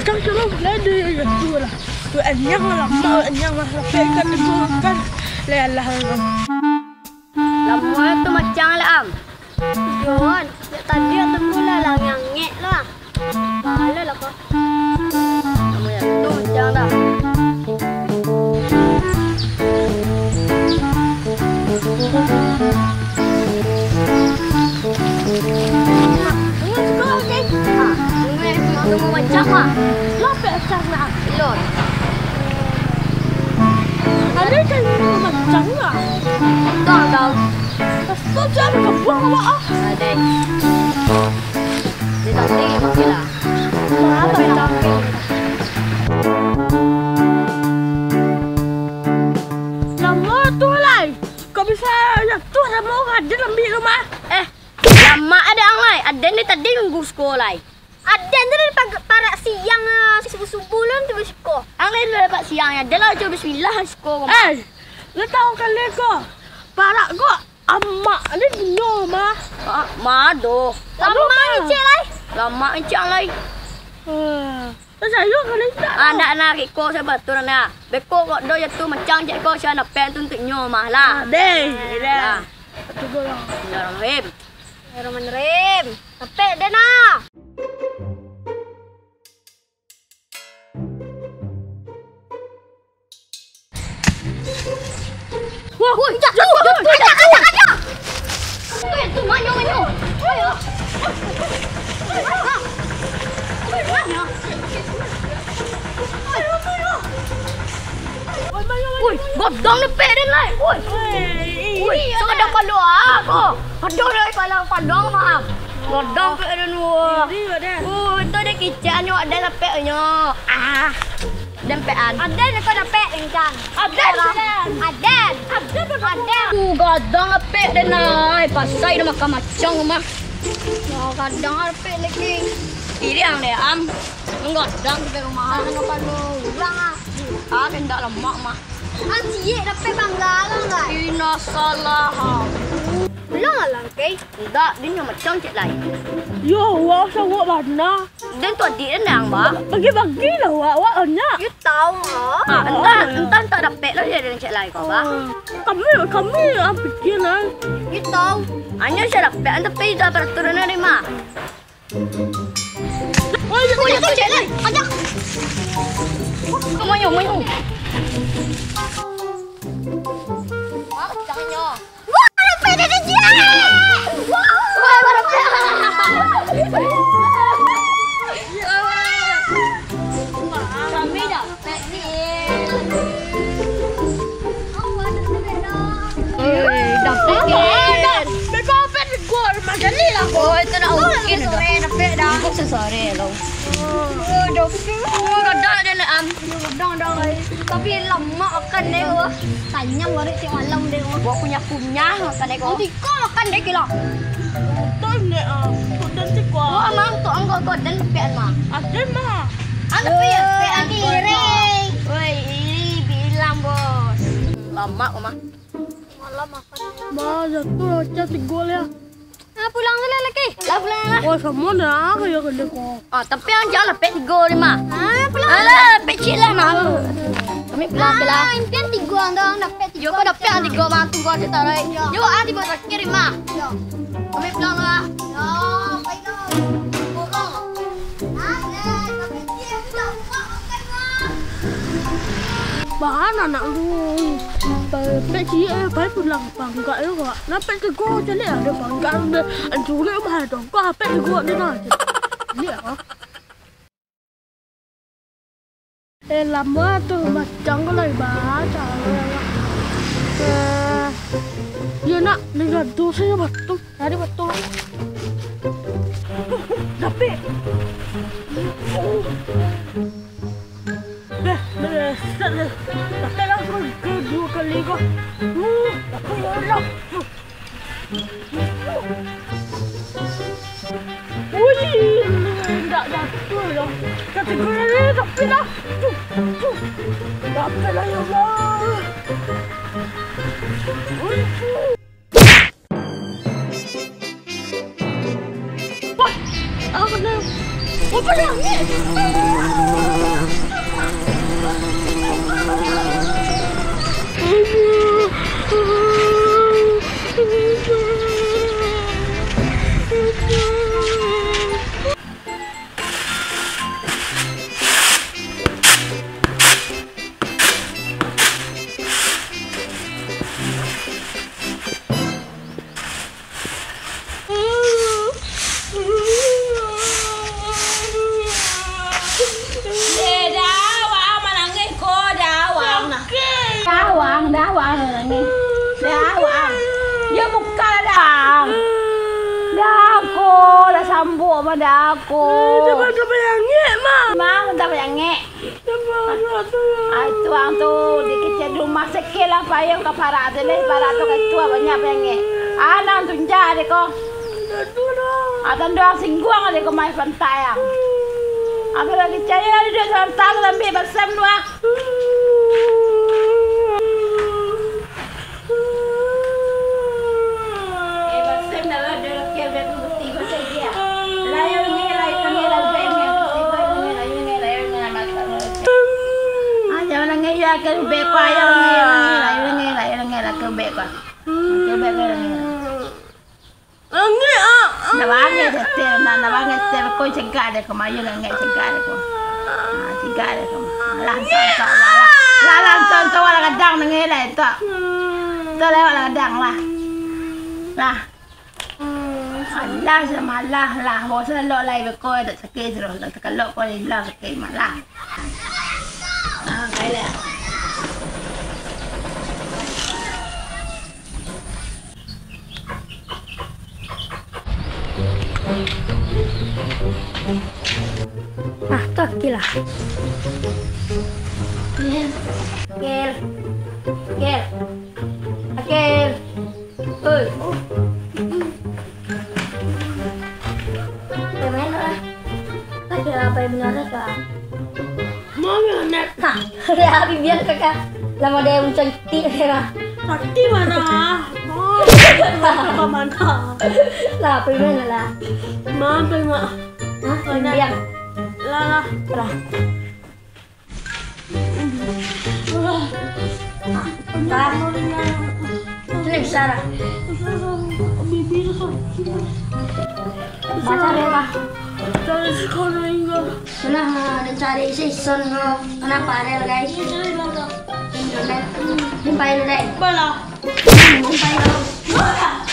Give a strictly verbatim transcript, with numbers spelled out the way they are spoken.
Kang, kalau boleh di itu lah. Tu anyang lah, mau anyang lah. Tapi kan itu kan lelah lah. Lamo tu macang lah, Am. Jon, jak tadi tu pula lah ngangek lah. Malah lah kau. Kamu ya, tu macang dah. Tunggu, tunggu, tunggu, tunggu macam ah. Lapek macam nak. Ilon. Ada kan macam lah. Entah kau. Kau jangan kebuang, Mak, ah. Ada. Dia tak tengok je lah. Maaf, Bang. Lamo tu lai. Kok bisa jatuh samo urang aden ambiak rumah? Eh, lamak aden ang lai. Aden dari tadi nunggu siko lai. Aden tu dari pag-, parak siang, ah, subuh-subuh lah tu basiko. Ang lai lah dapat siang, aden lah cubo bismillah siko ko. Eh, lu tahu kali ko? Parak ko Amak ni punyo mah. Ah, ma doh. Lamak ni cek lai. Lamak ni cek lai. Hmm. Percaya kali tak? Ah, ndak nak iko sabatul nak. Beko kok do ya tu macang cek ko sia napek tu untuak nyo mah lah. Ah, deh. Lah. Betul lah. Bismillahirrahmanirrahim. Bismillahirrahmanirrahim. Napek deh nah. Wah, woi, jatuh, jatuh, jatuh, jatuh. Woi, tu manyo, manyo. Woi, godang ni pek den lai. Woi. Woi, sakadang palo ah ko. Aduh, dari palo padang mah. Godang pek den wah. Woi, itu dia kicik anyo ada lapek nyo. Ah. Dempek an. Aden kau dapek kencang. Aden, Aden. Aden. Aden. Uh, gadang apek den ai. Pasai dah makan macang mah. Ya, gadang apek lagi. Iri ang deh, am. Gadang di rumah. Ang kalau urang ah. Ah, kendak lemak mah. Ang ciek dapek banggalan, guys. Ina salah. Pulang lah, Kai. Indak, den nyo macang cek lai. Yo, wah, sanggup bana. Den tu adik den dang, Ba. Bagi-bagi lah, wak, wak banyak. Yo tahu, ha? Ah, entah, entah, entah dapek lah den cek lai ko, Ba. Oh. Kami, kami, ah, pikir lah. Yo tahu. Anyo sia dapek, antah pai dah peraturan dari ma. Oh, yo, oh, yo, cek lai. Ajak. Kau mayo, mayo. Wah, jangan nyo. Wah, rapek dah, dah, dah. Wah, wah, rapek. Kami dapek ni. Oi, dapek ni. Beko rapek gua rumah jadi lah. Oh, itu nak mungkin dah. Sore dapek dah. Kok sore lo? Oh, dapek. Oh, kadang ada nak am. Kadang dah, guys. Tapi lamak makan deh, wah. Tanyam baru cek malam deh, wah. Gua kunyah-kunyah makan deh, kok. Nanti kau makan deh, gila. Betul deh, ah. Betul sih, kok. Wah, mang tu anggo kau dan tepian, mang. Ada, mah. Ada, pi, ya? Woi, pi, ada iri. Woi, iri bilang, bos. Lamak, mah. Malam makan. Bah, jatuh lah, cak, si gol, ya. Ah, pulang dulu, laki. Lah, pulang lah. Wah, samo nah, kayak gede kok. Ah, tapi ang jangan lapek tigo ni, mah. Ah, pulang. Alah, lapek ciek lah, mah. Kami pulang ke lah. Ah, impian tigo, ang dong, dapek tigo. Yo, kau dapek ang tigo, mah, tunggu aja tarai. Yo. Yo, ah, di bawah kiri, mah. Yo. Kami pulang lah. Yo, pai lo. Pulang. Ah, ya, tapi dia udah buat makan, mah. Bahan anak lu. Pek ciek, eh, pai pulang. Panggak yo, Kak. Napek tigo caliak ado panggak, ado ancuri rumah tu. Kau napek tigo ni nah. Caliak, ah. Eh, lamo tu macang ko lai baca. Eh, yo nak, ni gaduh sajo batu. Cari batu. Dapek. Beh, beh, set deh. Takkan lah kau ke dua kali kau. Uh, apa ya Allah? Wih, indak jatuh lah. Kategori ni tapi dah. Tuh, tuh. Dapek lah ya Allah. Wih, tuh. Wah, aku kena. Apa dah ni? Pado aku. Dah payah ngek, Mak. Mak, dah payah ngek. Dah payah tu, ya. Ai, tuang tu, dikecek rumah sekelah payung ka parak tu, leh parak tu ka tua banyak payah ngek. Anang tu nja deh ko. Dah tu dah. Atan doang singguang deh ko mai pantai, ah. Apa lagi cari lah duduak sementara, ambil balsam tu, ah. Angek, ah, ah. Nak bangih setel, nak, nak bangih setel ko, cegak deh ko, mayu ngek cegak deh ko. Ha, cegak deh ko. Alah, antok, antok, lah, lah. Lah, lah, antok, antok, lah gadang nangih lah, antok. Antok lewat lah gadang lah. Lah. Alah, samalah lah. Bosan lok lai beko, tak sakik sudah. Lah, takalok ko ilang sakik malah. Ah, kalah. Ah, tu Akil lah. Akil. Akil. Akil. Oi. Pemain lah. Akil apa yang benar tu, ah? Mami, Nek. Hah, udah habis biar kakak. Lama dia muncul tik dia, Bang. Sakti mana? Oh, kakak mana? Lah, permen lah. Mampir, Mak. Hah, mana? Biar. Lah, lah. Lah. Lah. Ini bisa lah. Bibir sakit. Macam apa? Dari sekolah hingga Sudah, ah, den cari season lo. Kenapa, Rel, guys? Jumpai lu, guys. Bala. Jumpai lu.